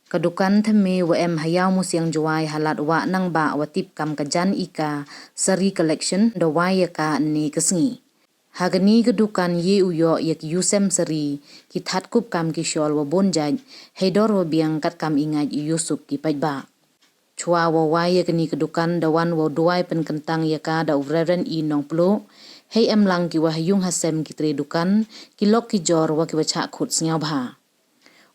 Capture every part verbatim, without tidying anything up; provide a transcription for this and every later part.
Ka dukan thymme wa em ha Iawmusiang Jowai ha Ladwah Nangbah wa tip kam ka Jan Ika Sari Collection da wai ya ka ynne ka sngi. Ha kani ka dukan ye u yoh ya ki yusem sari, ki thad kup kam ki shawl wa bun jait, hei dor wa biang katkam i ngait i yusuk ki paidbah. Chwa wow wai ya kani ka dukan da wan wow duwai pynkyntang ya ka da u Reverend E. Nongpluh, hei em lang ki wa ha yung ha sem ki tre dukan, ki lok ki jor wa ki wa chah khut sngewbha.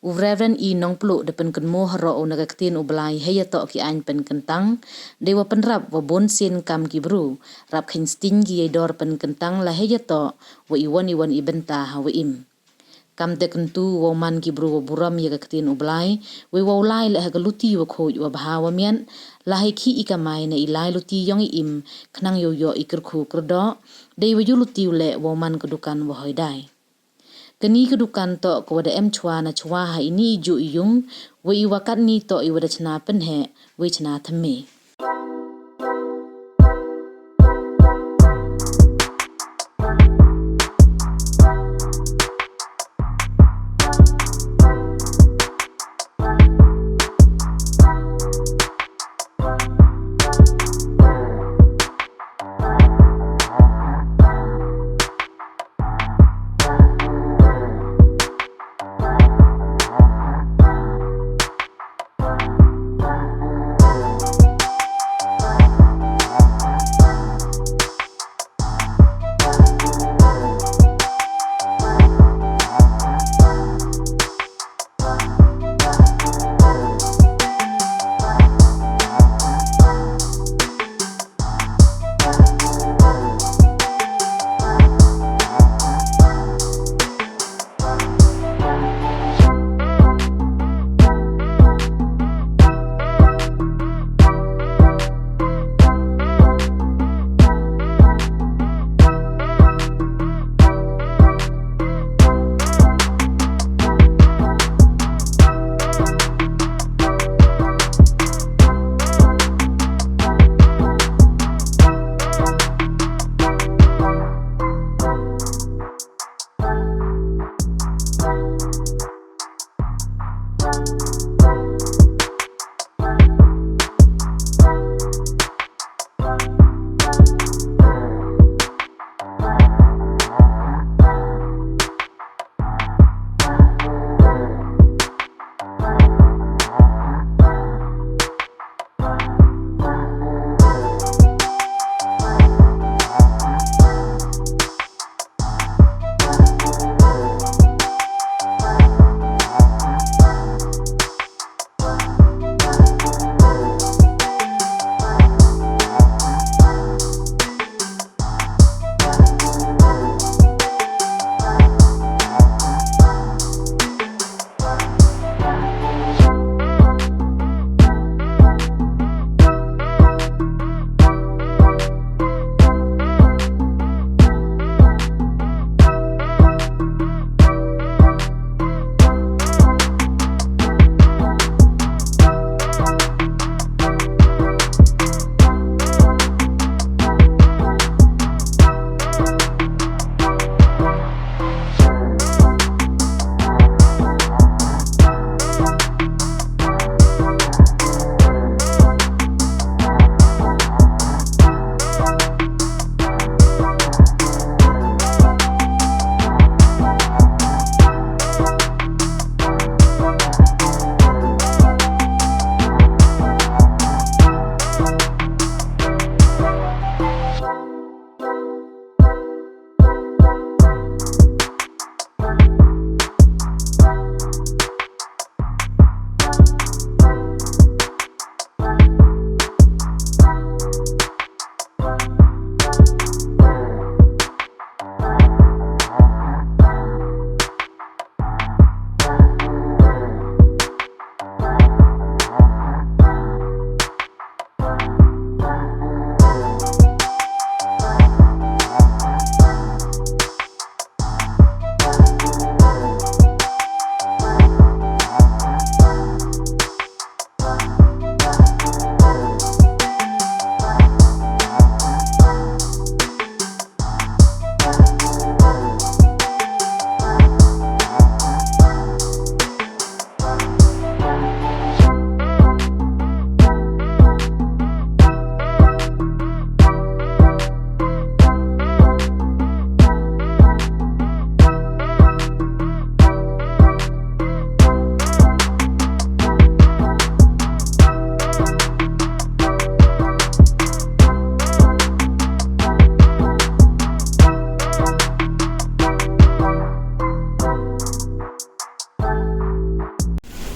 U Reverend E. Nongpluh da pynkynmaw haroh u na ka ktien u Blai hei ya toh ki aiñ pynkyntang, dei wa pynrap wa bun sien kam ki bru, rap kheiñ sting ki yei dor pynkyntang la hei ya toh wa i wan i wan i bynta ha wa im. Kam te kyntu wow man ki bru wa burom ya ka ktien u Blai, wei wow lai leh ha ka luti wa khuid wa bha wa miat, la hei khih i kamai na i lai luti yong i im, khnang yow yoh i kyrkhu kyrdoh, dei wa yow luti u leh wow man ka dukan wa hoi dai. Kani ka dukan toh ka wa da em chwa na chwa ha ini i ju i yung, wei i wa katni toh i wa da chna pynheh, wei chna thymme.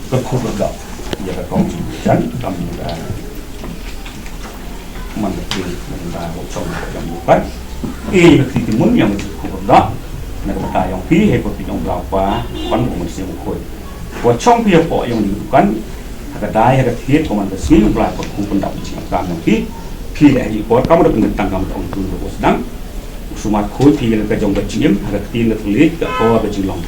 Ka khubor da, ya ka kong jan, kam da, man da ki, man da ko chong da yang bukan. E, ya ka ti mun yang ka khubor da, na ka ta yang pi, he ko ti yang blau pa, pan ko man siang ko. Ko chong pi ko yang di bukan, ha ka dai, ha ka thiet, ko man ka si, blau ko ku pun da chi kam yang pi, pi le ji ko, kam da pun tang kam da ong tu ko sedang. Sumar khoi phi ya ka jong ka jingim, ha ka ktien ka thylliej, ka kor ka jinglong.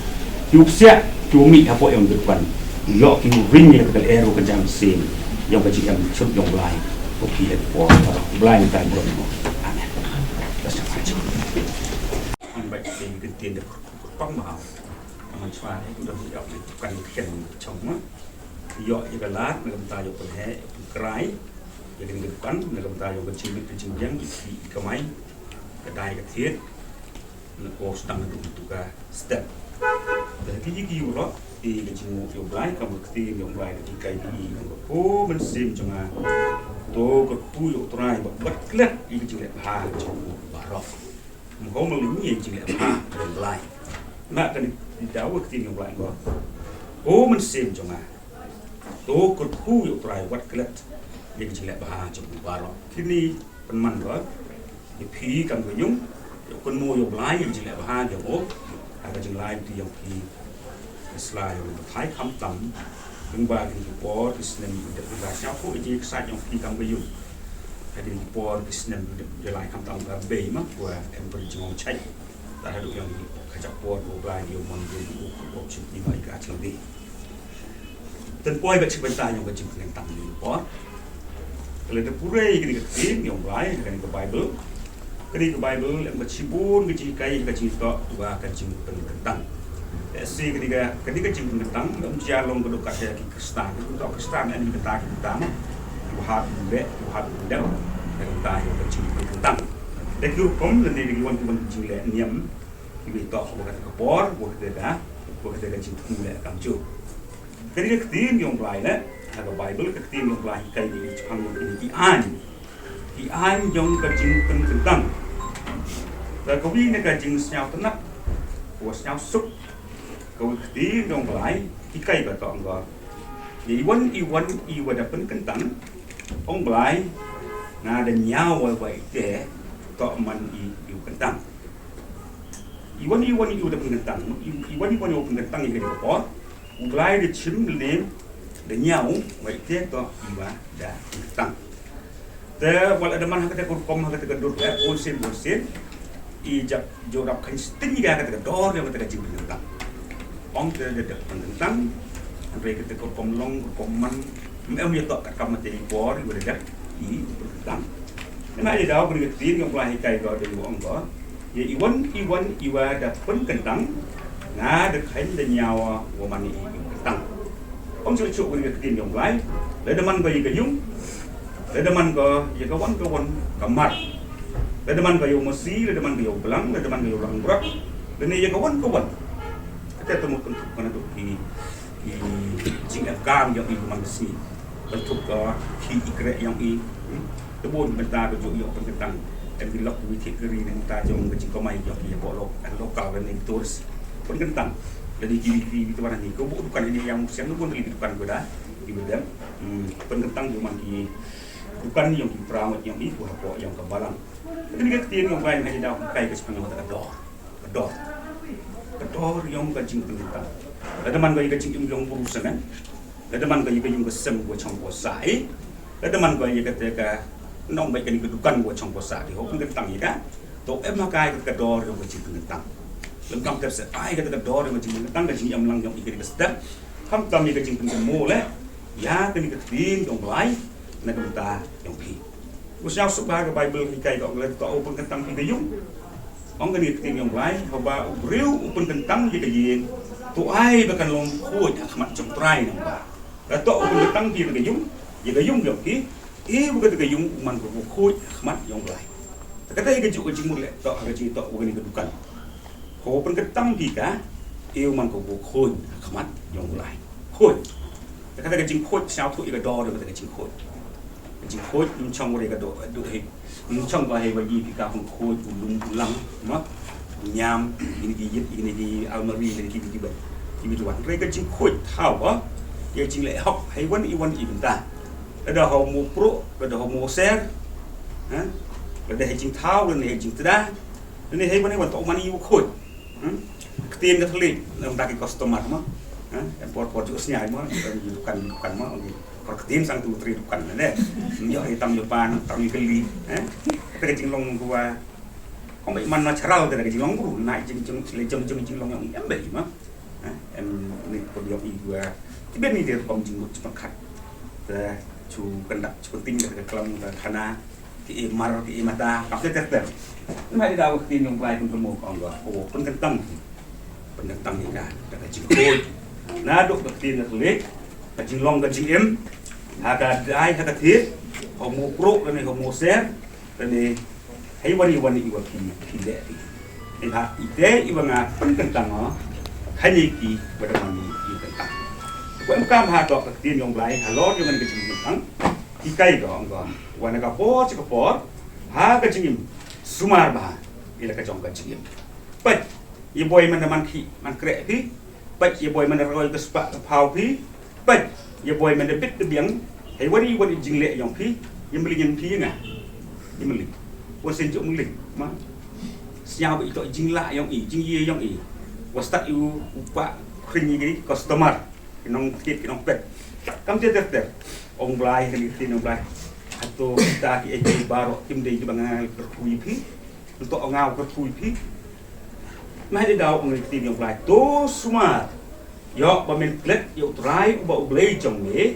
Ki u psiah, ki u mih hapoh yong ka dukan. Yoh ki u ring ya ka lyer wa ka jam sien. Yong ka jingim chut yong Blai. Ko phi ya ka por, Blai ni tai bro. Amen. Ka sa ka jing. An bai ka ktien da pang ma. Aman chwa ni, da yoh ni dukan ken chong ma. Yoh ya ka lad, na ka bynta yoh pynheh, pynkhrai. Ya ka ni ka dukan, na ka bynta yoh ka jingmut ka jingbiang, i, i kamai. Ka dai ka thiet. Na ko sdang na duk tu ka step. Da ki ji ki yu ro, i ka jingmut yow Blai, kam ka ktien yow Blai, da ki kai di i, kam ka po mynsiem jong nga. To ka khu yow Trai, ba, ba klet, i ka jingleh bha, jong u baroh. Mo ko mo ni i jingleh bha, jong Blai. Na ka ni, i daw ka ktien yow Blai ko. Po mynsiem jong nga. To ka khu yow Trai, ba klet, i ka jingleh bha, jong u baroh. Kini, pynman ko. Yow phi kam ka yung, yow kynmaw yow Blai, i ka jingleh bha, yow o, ha ka jinglai ti yong phi. Ka sla yong ka thai khamtam, kynba ki por ki snem, da ka sñiaw ko i jingksaid yong phi kam ka yung. Ha ki por ki snem, da lai khamtam ka bei ma, wa em phi jingong chai. Ta ha du yong ka jap por, ko Blai, yow mon, yow o, ko chin ti ma i ka chang di. Tang poi ba chi bynta yong ka jingpyntang ni por. Ka le da pure ka ni ka ktien yong Blai, ka ni ka Bible. Ka ni ka Bible, em ka chibun ka jingkai, ka jingtoh, wa ka jingpyntang. Te si ka ni ka, ka ni ka jingpyntang, em jia long ka dok ka ki Kristan. Ka dok Kristan, em ka ta ki ta ma. Ki wa hap be, ki wa hap dem. Ka ta yong ka jingpyntang. Te ki rukom, le ni ki wan ki wan jingleh niam. Ki wa toh, wa ka ta ka por, wa ka ta ka, wa ka ta ka jingpyntang le kam ju. Ka ni ka ktien yong Blai le, ha ka Bible ka ktien yong Blai hi kai ni chang yong ki aiñ. Ki aiñ yong ka jingpyntang. Ka ka wi ne ka jingsñiaw tnat, wa sñiaw suk, ka wi ktien yong Blai, hi kai ka tong ka. Iwan, iwan, iwa da pynkyntang, ong Blai, nga da ñiaw wa wa ite, toh man i, i kyntang. Iwan, iwan, iwa da pynkyntang, i, iwan, iwan, iwa pynkyntang i ka por, U Blai da chim ne, da ñiaw, wa ite toh iwa da kyntang. Te, wa la da man ha kata ka rukom, ha kata ka dur, eh, bun sien, bun sien, i jap, jo rap khan sting i ka kata ka dor, ya kata ka jingpyntang. Ong te da da pynkyntang, hynrei kata ka rukom long, rukom man, em ya toh kat kam te i por, iwa da da, i pynkyntang. Nga i daw, beri ka ktien, ka Blai hi kai ko, da iwa ong ko. Ya iwan, iwan, iwa da pynkyntang, nga da khan da ñiaw wa man i kyntang. Ong chuk chuk wa ka ktien yong Blai, le da man ko ya ka yung, le da man ko ya ka wan ka wan ka mar, le da man ko ya u masi, le da man ko ya u blang, le da man ko ya u langbrot, le ne ya ka wan ka wan. Kata te mut pyntup ka na tu ki, ki jingem kam yong i man ka sngi. Pyntup ka ki i kreh yong i. Hmm? Te bun bynta ka jooh yoh pynkyntang. Em ki lok wi thik kari ne bynta jong ka jingkamai yong ki ya bok lok, em lokal ne ki tourist. Pynkyntang. Lada ki, ki, ki, ki wan ni, ka bok dukan ini yang siang bun lada ki dukan ko da. Ki bedem. Hmm, pynkyntang jooh man ki dukan yong ki perawat yong i, ko hapoh yong ka balang. Kani ka ktien yong Blai ha i daw kai ka chipang yong ka dor. Ka dor. Ka dor yong ka jingpynkyntang. Lada man ko ya ka jingim yong bru semen. Lada man ko ya ka yung ka sem ko chong ko sa i. Lada man ko ya kata ka nong bai kani ka dukan ko chong ko sa i. Ho pynkyntang ya ka. To em ha kai ka dor yong ka jingpynkyntang. Lem kam tep se ai kata ka dor yong ka jingpynkyntang, ka jingim lang yong i kani ka step. Khamtam ya ka jingpynkyntang mo le. Ya kani ka ktien yong Blai. Na ka bynta yong phi. Ko sñiaw suk bha ka Bible hi kai ko le to u pynkyntang phi ka yung. Ong kani ka ktien yong Blai, haba u briew u pynkyntang ya ka ïing, to ai ba kan long khuid ha khmat jong Trai nong ba. Ka to u pynkyntang phi ka yung, ya ka yung yong ki, i wa kata ka yung u man ko khuid ha khmat yong Blai. Te kata ya ka jooh ka jingmut le, to ha ka jingtoh wa kani ka dukan. Ko pynkyntang phi ka, i u man ko khuid ha khmat yong Blai. Khuid. Te kata ka jingkhuid, sñiaw thuh ya ka dor, kata ka jingkhuid. Ka jingkhuid, ym chong wa ya ka dor, du hi. Ym chong wa hei wa i phi ka pyn khuid, u lum u lang, ma? U ñiam, ini ki yit, ini ki almari, ini ki, ki, ki, ki, ki wan. Re ka jingkhuid, thaw, ha? ya jingleh hok, hei wan i wan i bynta. Lada ho mo pro, lada ho mo ser, ha? Lada hei jingthaw, lada hei jingtda, lada hei wan i wan to man i wa khoi. Hmm? Ktien ka thli, na bynta ki customer mo. Ha? Em por por ju sñiaw mo, em dukan dukan mo, em por ktien sang tu tri dukan ne. Em yo i tam yo pan, tam yo kali, ha? Te ka jinglong wa Kong bai man na charal te da ka jinglong bru, na jing jing le jong jong jinglong yong i em bai ma. Ha, em ni ko yong i wa. Ti ben ni te kong jing mut chipang khat. Te chu kandak chu ting te ka klam te khana. Ki i mar ki i mata kam te te te. Ni ma di da wa ktien yong Blai kun mo kong wa. O kun kan tang. Pynkyntang ni ka, da ka jingkhooid. Nadooh ka ktien ka thli, ka jinglong ka jingim, ha ka dai ha ka thied, ho mo pro lane ho mo ser, lane hei wan i wan i wa phi, phi leh phi. Neibhah i te i wa nga pynkyntang o, kani ki wa da man i kyntang. Wa em kam ha toh ka ktien yong Blai, halor yong kani ka jingkyntang, ki kai ko, ong ko, wa na ka por cha ka por, ha ka jingim, sumar bha, i la ka jong ka jingim. Pait, ya boi man da man khi, man kreh phi. Pait, ya boi man da roi ka spah ka phaw phi. Pait, ya boi man da bit da biang. Hei wari wari jingleh yong phi. Ya mling yong phi ya nga. Ya mling. Wan sen jooh mling. Ma. Sñiaw ba i toh jinglah yong i, jingye yong i. Wa stad i u, u pa khring i ki customer. Ki nongthied, ki nongpet. Kam te ter ter. Ong Blai, kani ktien ong Blai. Hato kita ki e ki baroh kim dei ki ba nga kyrkhu i phi. Nto ong nga kyrkhu i phi. Nai de daw ong i ktien yong Blai. To sumar. Yoh ba men klet, yoh u Trai, uba U Blei jong me.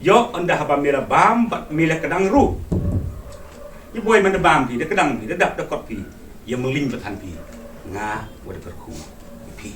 Yoh ynda haba me la bam, bad me la kdang ru. Ya boi man da bam phi, da kdang phi, da dap da kot phi. Ya mling ba than phi. Nga wa da kyrkhu i phi.